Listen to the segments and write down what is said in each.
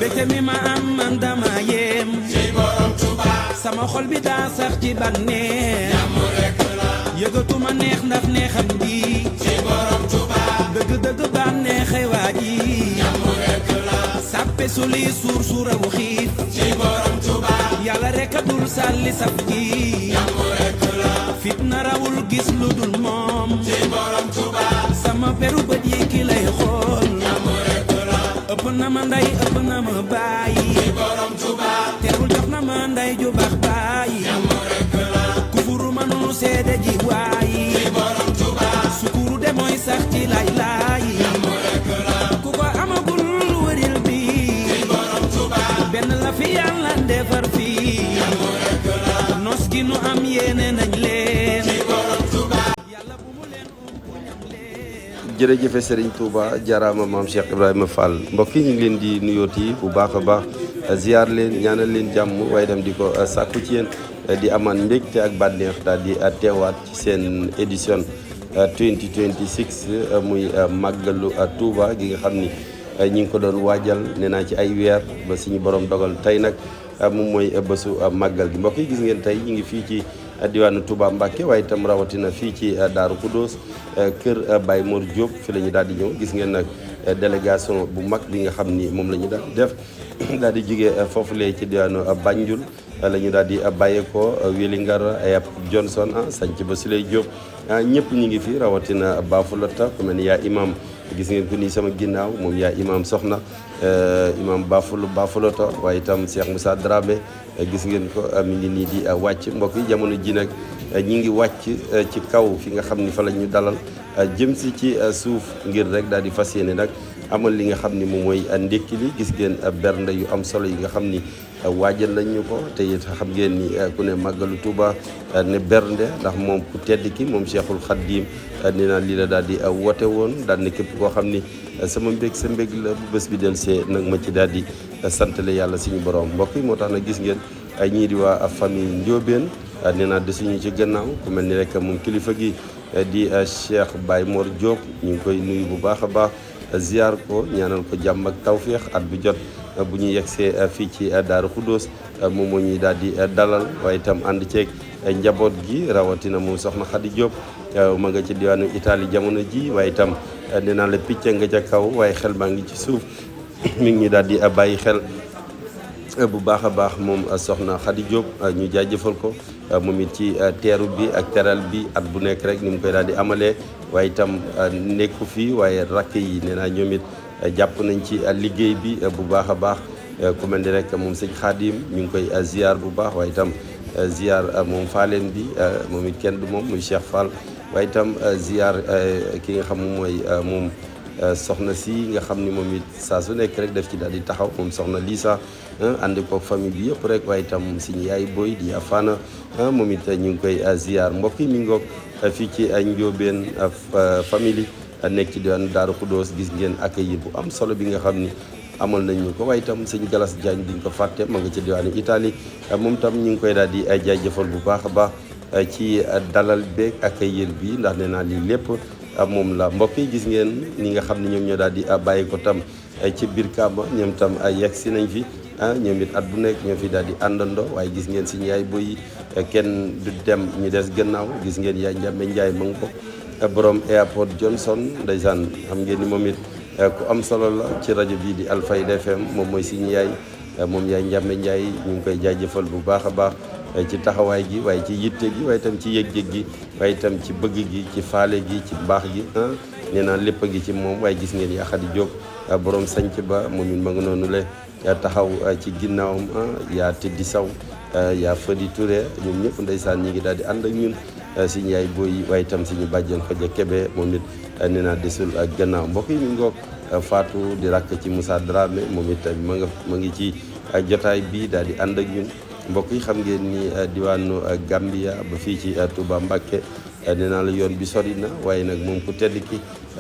mbégte mi ma am man dama yéem ci borom Touba sama xol bi daa sax ci bànneex jàmm rek la yëgatuma neex ndax neexam bi ci borom Touba dëgg-dëgg bànneexee waa ji jàmm rek la sàppe suli suur suurawu xiif ci borom Touba yàlla rek a dul sàlli saf gi jàmm rek la fitna rawul gis lu dul moom ci borom Touba sama peru bët yi ki lay xool jàmm rek la ëpp na ma ndey ëpp na ma bàyyi ci borom Touba teewul jox na ma ndey ju baax bàyyi jàmm rek la kufuru manul seede ji waayi ci borom Touba sukuru de mooy sax ci lay laay jàmm rek la ku ko amagul wëril bi ci borom Touba benn la fi yàlla defar fii jàmm rek la nos gi nu am yéene nañ leen ci borom Touba yàlla bu mu leen ñam leen jërëjëfe Serigne Touba jaaraama maam Cheikh Ibrahima Fall mbokk yi ñu ngi leen di nuyooti bu baax a baax ziar leen ñaanal leen jàmm waaye dem di ko sàkku ci yéen di amaan mbégte ak bànneex daal di teewaat ci seen édition 2026 muy màggalu Touba gi nga xam ni ñi ngi ko doon waajal nee naa ci ay weer ba suñu borom dogal tey nag moom mooy bésu màggal gi mbokk yi gis ngeen tey ñu ngi fii ci diwaanu Touba Mbacké waaye itam rawatina fii ci Daaru Khoudoss kër Baye Mor Diop fi la ñu daal di ñëw gis ngeen nag délégation bu mag bi nga xam ni moom la ñu daal di def daal di jógee foofulee ci diwaanu Banjul la ñu daal di bàyyeekoo Wélingara ay Johnson sanc ba Siley Diop ñëpp ñu ngi fi rawatina Bafoulouta ku mel ni yaa imam gis ngeen ko nii sama ginnaaw moom yaa imam soxna imam Bafoulouta waaye itam Cheikh Moussa Dramé gis ngeen ko mi ngi nii di wàcc mbokk yi jamono ji nag ñi ngi wàcc ci kaw fi nga xam ni fa la ñu dalal jëm si ci suuf ngir rek daal di fas yéene nag amal li nga xam ni moom mooy ndékki li gis ngeen bernde yu am solo yi nga xam ni waajal lañ ñu ko te it xam ngeen ni ku ne màggalu Touba ne bernde ndax moom ku tedd ki moom Cheikhul Khadim nee naa lii la daal di woote woon daal ne képp koo xam ni sama mbég sa mbég la bu bés bi del see nag ma ci daal di santale yàlla suñu borom mbokk yi moo tax nag gis ngeen ay ñii di waa famille Ndiobène nee naa desuñu ci gannaaw ku mel ni rek moom kilifa gi di Cheikh Baye Mor Diop ñu ngi koy nuyu bu baax a baax ziar ko ñaanal ko jàmm ak tawféex at bu jot bu ñu yegsee fii ci Daaru Khoudoss moom moo ñuy daal di dalal waaye itam ànd ceeg njaboot gi rawatina moom soxna Khady Diop ma nga ci diwaanu Italie jamono ji waaye itam nee naa la picc nga ca kaw waaye xel maa ngi ci suuf mi ngi ñu daal di bàyyi xel bu baax a baax moom soxna Khady Diop ñu jaajëfal ko moom it ci teeru bi ak teral bi at bu nekk rek ni mu koy daal di amalee waaye itam nekku fii waaye rakk yi nee naa ñoom it jàpp nañ ci liggéey bi bu baax a baax ku mel ni rek moom sëñ Khadim ñu ngi koy ziar bu baax waaye itam ziar moom faaleen bi moom it kenn du moom muy Cheikh Fall waaye itam ziar ki nga xam mooy moom soxna si nga xam ni moom it saa su nekk rek def ci daal di taxaw moom soxna Lisa ànd ko famille bi yëpp rek waaye itam suñu yaay boy di Afana moom it ñu ngi koy ziar mbokk yi mi ngoog fii ci Ndiobène famille nekk ci diwaan Daaru Khoudoss gis ngeen accueil bu am solo bi nga xam ni amal nañ ñu ko waaye itam sëñ Galas Diagne duñ ko fàtte ma nga ci diwaanu Italie moom tam ñu ngi koy daal di jaajëfal bu baax a baax ci dalal beeg accueil bi ndax nee naa lii lépp moom la mbokk yi gis ngeen ni nga xam ne ñoom ñoo daal di bàyyi ko tam ci biir Kamba ñoom tam yegg si nañ fi ñoom it at bu nekk ñoo fi daal di àndandoo waaye gis ngeen suñu yaay boy kenn du dem ñu des gannaaw gis ngeen yaay Njambe Njaay ma nga ko borom airport Johnson ndeysaan xam ngeen ni moom it ku am solo la ci rajo bii di Alfayda FM moom mooy suñu yaay moom yaay Njambe Njaay ñu ngi koy jaajëfal bu baax a baax ci taxawaay gi waaye ci yitte gi waaye itam ci yëg-yëg gi waaye itam ci bëgg gi ci faale gi ci baax gi nee naa lépp a ngi ci moom waaye gis ngeen yaa Xadi Jóob borom sanc ba moom it ma nga noonu le taxaw ci ginnaawam yaa Teddi Saw yaa Fadi Touré ñoom ñëpp ndeysaan ñi ngi daal di ànd ak ñun suñu yaay booy waaye itam suñu bàjjen Xoja Kebe moom it nee naa desul ak gannaaw mbokk yi mi ngoog Fatou di rakk ci Moussa Dramé moom it ma ngi ci jotaay bi daal di ànd ak ñun mbokk yi xam ngeen ni diwaanu Gambia ba fii ci Touba Mbacké nee naa la yoon bi sori na waaye nag moom ku tedd ki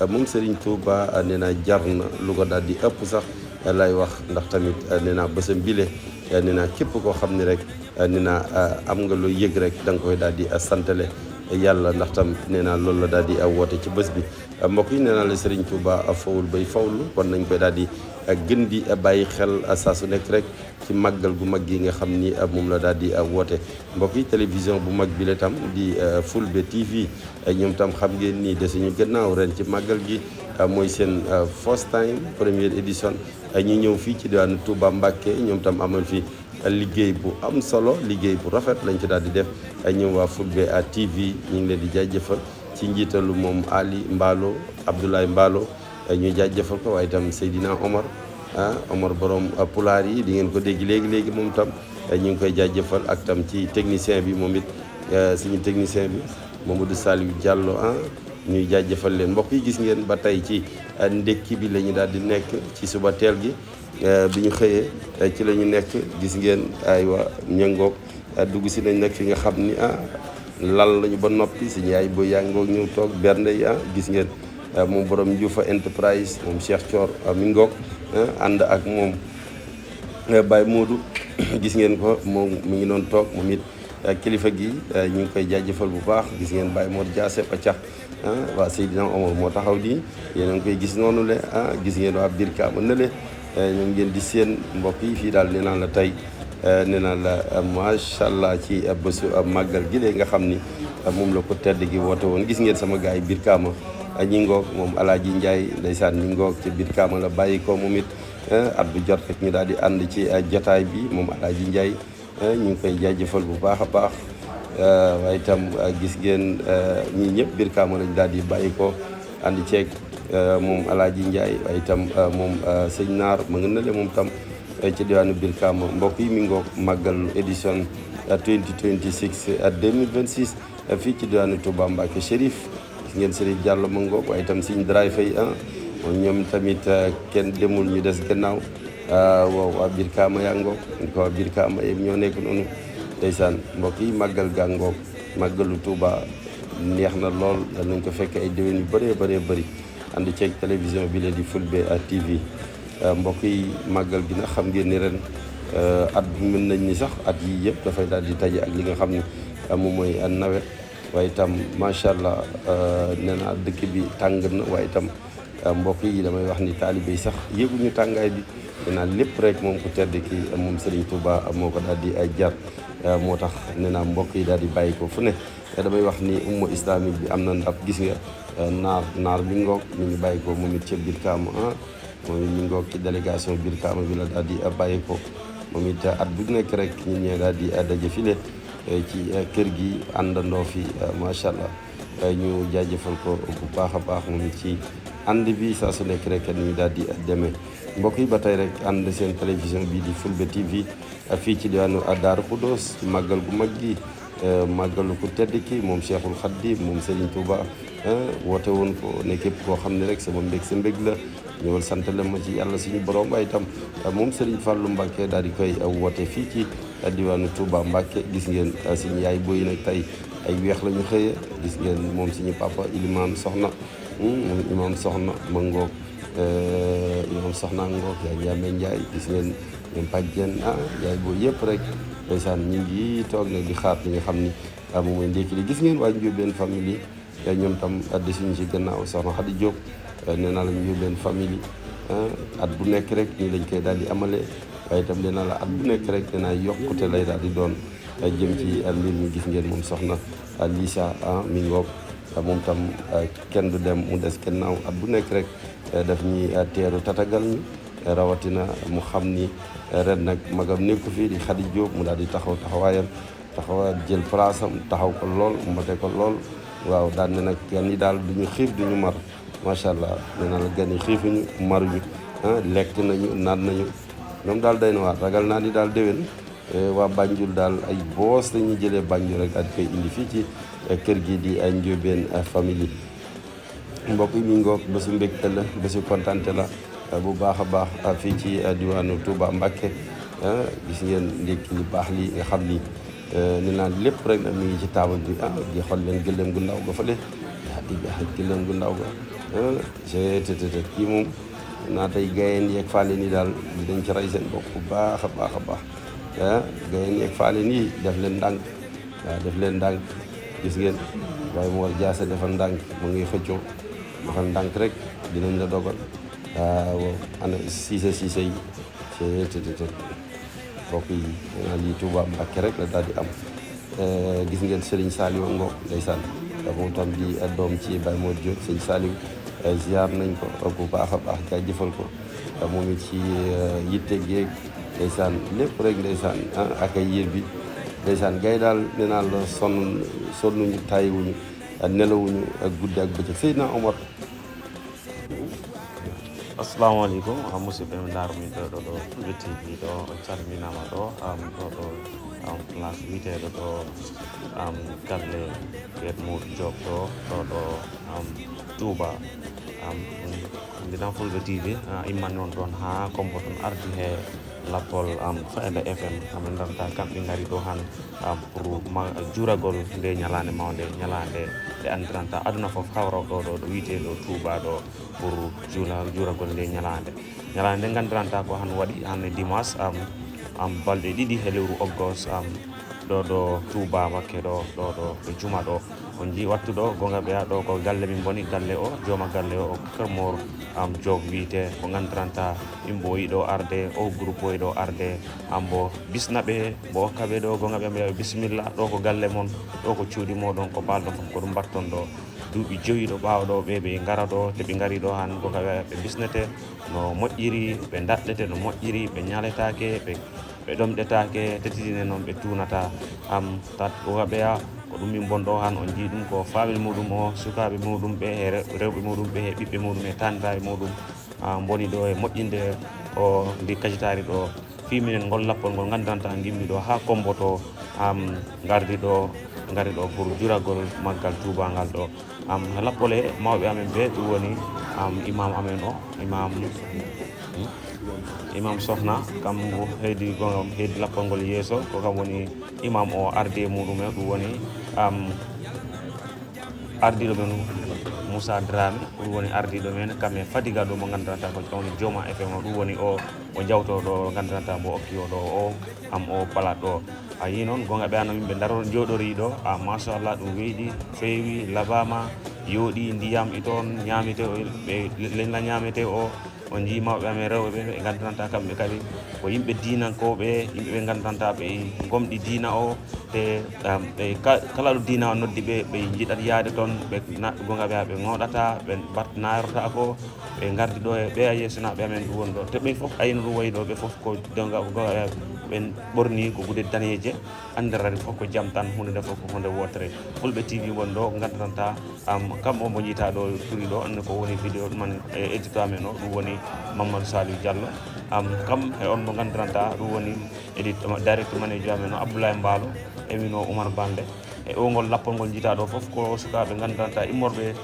moom Serigne Touba nee naa jar na lu ko daal di ëpp sax lay wax ndax tamit nee naa bésam bile nee naa képp koo xam ne rek nee naa am nga loo yëg rek da nga koy daal di santale yàlla ndax tam nee naa loolu la daal di woote ci bés bi mbokk yi nee naa la Serigne Touba fawul bay fawlu kon nañ koy daal di gën di bàyyi xel saa su nekk rek ci màggal gu mag gi nga xam ni moom la daal di woote. mbokk yi télévision bu mag bi la tam di Fulbe TV ñoom tam xam ngeen ni desuñu gannaaw ren ci màggal gi mooy seen first time première édition ñu ñëw fii ci diwaanu Touba Mbacké ñoom tam amoon fi liggéey bu am solo liggéey bu rafet lañ ci daal di def ñoom waa Fulbe TV ñu ngi leen di jaajëfal ci njiitalu moom Ali Mballo Abdoulaye Mballo ñu jaajëfal ko waaye itam Seydina Omar Omar borom pulaar yi di ngeen ko dégg léegi moom tam ñu ngi koy jaajëfal ak tam ci technicien bi moom it suñu technicien bi Mamadou Saliou Diallo ñuy jaajëfal leen mbokk yi gis ngeen ba tey ci ndekki bi la ñu daal di nekk ci suba teel gi bi ñu xëyee ci la ñu nekk gis ngeen aywa ñëngoog dugg si nañ nag fi nga xam ni lal lañu ba noppi suñu yaay booy yaa ngoog ñëw toog bernde yi gis ngeen moom borom Ndioufa Enterprise moom Cheikh Thior mi ngoog ànd ak moom Baye Modou gis ngeen ko moom mi ngi doon toog moom it kilifa gi ñu ngi koy jaajëfal bu baax gis ngeen Baye Mor Diassé Paccax waa Seydina Omar moo taxaw di yéen a ngi koy gis noonu le gis ngeen waa Birkaama na le ñoom ngeen di seen mbokk yi fii daal nee naa la tey nee naa la macha allah ci bésu màggal gi léegi nga xam ni moom la ko tedd gi woote woon gis ngeen sama gars yi Birkaama ñi ngoog moom Alaaji Njaay ndeysaan ñi ngoog ci Birkaama la bàyyi ko moom it at bu jot rek ñu daal di ànd ci jotaay bi moom Alaaji Njaay ñu ngi koy jaajëfal bu baax a baax waaye itam gis ngeen ñii ñëpp Birkaama lañ daal di bàyyi ko ànd ceeg moom Alaaji Njaay waaye itam moom sëñ Naar ma nga nële moom tam ci diwaanu Birkaama mbokk yi mi ngoog màggal édition 2026 2026 fii ci diwaanu Touba Mbacké Chérif gis ngeen Chérif Diallo ma ngoog waaye itam siñ Dray Fay moom ñoom tamit kenn demul ñu des gannaaw waaw waa Birkaama yaa ngoog ko waa Birkaama yëpp ñoo nekk noonu ndeysaan mbokk yi màggal gaa ngoog màggalu Touba neex na lool danañ ko fekk ay déwén yu bëree bëri ànd ceeg télévision bi leen di Fulbe TV mbokk yi màggal gi nag xam ngeen ni ren at mën nañ ni sax at yii yëpp dafay daal di taje ak li nga xam ne moom mooy nawet waaye itam macha allah nee naa dëkk bi tàng na waaye itam mbokk yi damay wax ni taalibe yi sax yëguñu tàngaay bi nee naa lépp rek moom ku tedd ki moom Serigne Touba moo ko daal di ay jar moo tax nee naa mbokk yi daal di bàyyi ko fu ne damay wax ni umma islamique bi am na ndab gis nga naar bi ngoog ñu ngi bàyyi ko moom it ca Birkaama moom it ñu ngoog ci délégation Birkaama bi la daal di bàyyi ko moom it at bu nekk rek ñun ñee daal di daje file ci kër gi àndandoo fi macha allah ñu jaajëfal ko bu baax a baax moom it ci ànd bi saa su nekk rek ni ñu daal di demee mbokk yi ba tey rek ànd seen télévision bii di Fulbe TV fii ci diwaanu Daaru Xudoos màggal gu mag gi màggalu ku tedd ki moom Cheikhul Khadim moom Serigne Touba woote woon ko ne képp koo xam ne rek sama mbég sa mbég la ñëwal sant la ma ci yàlla suñu borom waaye itam moom Serigne Fallou Mbacké daal di koy woote fii ci diwaanu Touba Mbacké gis ngeen suñu yaay booy nag tey ay weex la ñu xëyee gis ngeen moom suñu papa Ilimaan Soxna moom Imaam Soxna ma ngoog Imaam Soxna ngoog yaay Ndiame Ndiaye gis ngeen ñoom Pajjen yaay booy yëpp rek ndeysaan ñu ngi toog nag di xaar li nga xam ni moom mooy ndékki li gis ngeen waa Njóobeen famille yi ñoom tam desuñu ci gannaaw soxna Xadi Diop nee naa la Njóobeen famille at bu nekk rek nii lañ koy daal di amale waaye itam nee naa la at bu nekk rek nee naa yokkute lay daal di doon jëm ci mbir mi gis ngeen moom soxna Lisa mi ngoog moom tam kenn du dem mu des gannaaw at bu nekk rek daf ñuy teeru tatagal ñu rawatina mu xam ni ren nag magam nekku fii di Xadi Diop mu daal di taxawaayam jël place am taxaw ko lool mate ko lool waaw daan ne nag gan yi daal duñu xiif duñu mar macha allah nee na la gan yi xiifuñu maruñu lekk nañu naan nañu ñoom daal day na waar ragal naa ni daal déwén waa Banjul daal ay boos dañuy jëlee Banjul rek daal di koy indi fii ci kër gi di ay Njóobeen famille mbokk yi mi ngoog bésu mbégte la bésu kontante la bu baax a baax fii ci diwaanu Touba Mbacké gis ngeen ndékki li baax li nga xam ni ni naan lépp rek nag mi ngi ci taabal bi di xool leen gëléem gu ndaw ga fële di gëléem gu ndaw ga gtt kii moom naa tey gayeen yeeg faale nii daal dinañ ci rey seen bopp bu baax a baax a baax gayeen yeeg faale nii def leen ndànk waaw def leen ndànk gis ngeen waaye mu war jaase defal ndànk mu ngi xëccoo defal ndànk rek dinañ la dogal waaw ana Cissé yi te mbokk yi lii Touba Mbacké rek la daal di am gis ngeen Serigne Saliou Ngo ndeysaan moom tam di doom ci Baye Modou Diop Serigne Saliou ziar nañ ko bu baax a baax jaajëfal ko moom it ci yitte geeg ndeysaan lépp rek ndeysaan ak ay yër bi ndeysaan gay daal nee naa la sonnuñu tàyyiwuñu nelawuñu ak guddi ak bëccëg Seydina Omar. assalamu aleykum musidɓe mi darmiɗo ɗo Fulɓe TV ɗo on calminama ɗo ɗo place witeɗo ɗo galle Pierre Modou Diop ɗo Touba mbiɗan Fulɓe TV imman noon ɗon ha kombo ton ardi he lappol Fayda FM min darta kamɓe gari ɗo han pour juuragol nde ñalande mawde ñalande nde andiranta aduna foof hawra ɗo witeɗo Touba ɗo pour juuragol nde ñalande nde gandiranta ko han waɗi hande dimanche balɗe ɗiɗi he lewru August ɗo Touba Mbacké ɗo juma ɗo on jii wattu ɗo gonga ɓeya ɗo ko galle min boni galle o jooma galle o Kermor jog wiyete ko gandiranta yimɓe o yiɗo arde o groupe o yiɗo arde bo bisna ɓe bo hokka ɓe ɗo gonga ɓe mbiya bisimilla ɗo ko galle mon ɗo ko cuuɗi moɗon ko balɗon fof ko ɗum mbatton ɗo duuɓi joyi ɗo ɓaawa ɗo ɓe ngara ɗo te ɓe ngari ɗo han gonga ɓe bisnete no moƴƴiri ɓe daɗɗete no moƴƴiri ɓe ñaletake ɓe ɗomɗetake tetitine noon ɓe tunata tat gonga ɓeya ko ɗum min bonɗo han on jii ɗum ko famille muɗum o sukaɓe muɗum ɓe e rewɓe muɗum ɓe e ɓiɓɓe muɗum e tannitaɓe muɗum boni ɗo e moƴƴinde o ndi kajitari ɗo fiminen ngol lappol ngol gandiranta gimmi ɗo ha komboto gardi ɗo pour juragol maggal Touba ngal ɗo lappol e mawɓe amen ɓe ɗum woni imam amen o imam Sohna kam heedi lappol ngol yeeso ko kam woni imam o ardi e muɗum e ɗum woni ardiɗo men Moussa Dramé ɗum woni ardiɗo men kam e Fadiga ɗo mo gandiranta ko woni Joma FM o ɗum woni o jawto ɗo gandiranta mo okki o ɗo o palat ɗo a yi noon gonga ɓe ano yimɓe daro jooɗori ɗo machallah ɗum weeɗi feewi labama yooɗi ndiyam e toon ñamete ɓe leñla ñamete o on jii mawɓe amen rewɓe ɓe gandiranta kamɓe kadi ko yimɓe dinankoɓe yimɓe ɓe gandiranta ɓe gomɗi diina o te kala ɗo diina o noddi ɓe jiɗat yaade toon ɓe gonga ɓe ɓe ŋoɗata ɓe battanarota ko ɓe gardi ɗo e ɓe a yeesonaɓe amen ɗum woni ɗo te ɓe foof ayino ɗum wayi ɗo ɓe foof ko gonga ɓe ɓen ɓorni ko gude daneje andirade fof ko jaam tan hunde nde fof ko hunde wotere Fulɓe TV won ɗo gandiranta kam o mo jiita ɗo turi ɗo anne ko woni vidéo ɗuman e édito amen o ɗum woni Mamadou Saliou Diallo kam e on mo gandiranta ɗum woni direct manager amen o Abdoulaye Mbalo e min o Oumar Bande e o ngol lappol ngol jiita ɗo fof ko sukaɓe gandiranta immorɓe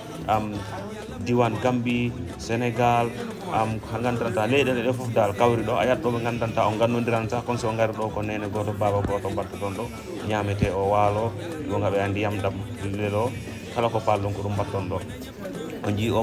diwan Gambie Sénégal ha gandiranta leyɗele ɗe fof dal kawri ɗo a yiyat ɗo ɓe gandiranta o gannodiranta kono so ngari ɗo ko nene goto baba goto mbatta toon ɗo ñamete o waalo gonga ɓe a ndiyam ɗam lelo kala ko palɗon ko ɗum mbatton ɗo on jii o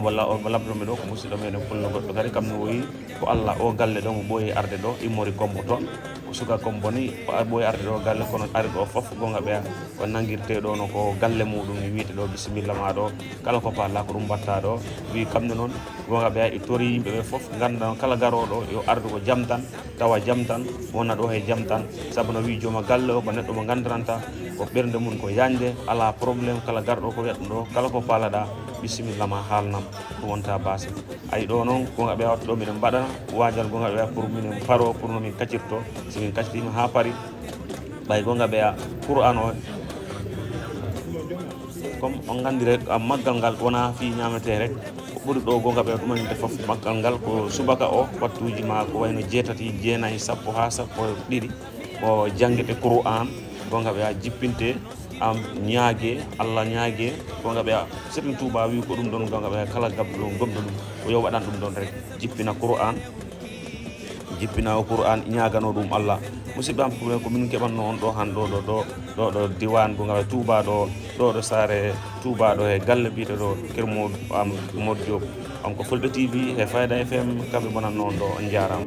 labdoɓe ɗo ko musidɗo meɗen pullo goɗɗo kadi kam no woyi ko Allah o galle ɗo mo ɓooyi arde ɗo immori kombo toon ko suka kom boni ko ɓooyi arde ɗo galle kono ari ɗo fof gonga ɓeya ko nanguirte ɗo no ko galle muɗum ni wiite ɗo bisimilla ma ɗo kala ko palla ko ɗum mbatta ɗo wi kamɓe noon gonga ɓeya e tori yimɓeɓe fof ganda kala garoɗo yo ardu ko jaam tan tawa jaam tan wona ɗo hay jaam tan saabu no wi jooma galle o ko neɗɗo mo gandiranta ko ɓernde mum ko yande ala probléme kala garɗo ko wiyat ɗum ɗo kala ko palaɗa bisimilla ma haalnam ko wonta base ayi ɗo noon gonga ɓeya wattu ɗo miɗen mbaɗana wajal gonga ɓeya pour minen paro pour nomin kaccirto somin kaccitima ha paari ɓay gonga ɓeya Qur'an o comme on gandire maggal ngal wona fi ñamete rek ko ɓuri ɗo gonga ɓeya ɗumaninte foof maggal ngal ko subaka o wattuji ma ko wayno 7 9 10 ha 12 ko jangguete Qur'an gonga ɓeya jippinte ñaage Allah ñaage gonga ɓeya Serigne Touba wi ko ɗum ɗon gonga ɓeya kala gabduɗo gomɗo ɗum o yo waɗan ɗum ɗon rek jippina Qur'an jippina o Qur'an ñagano ɗum Allah musidɓe am ko min keɓanno on ɗo han ɗo diwan gonga ɓeya Touba ɗo saare Touba ɗo e galle biyeteɗo Kermodou Diop ko Fulɓe TV e Fayda FM kamɓe bonanno on ɗo on jarama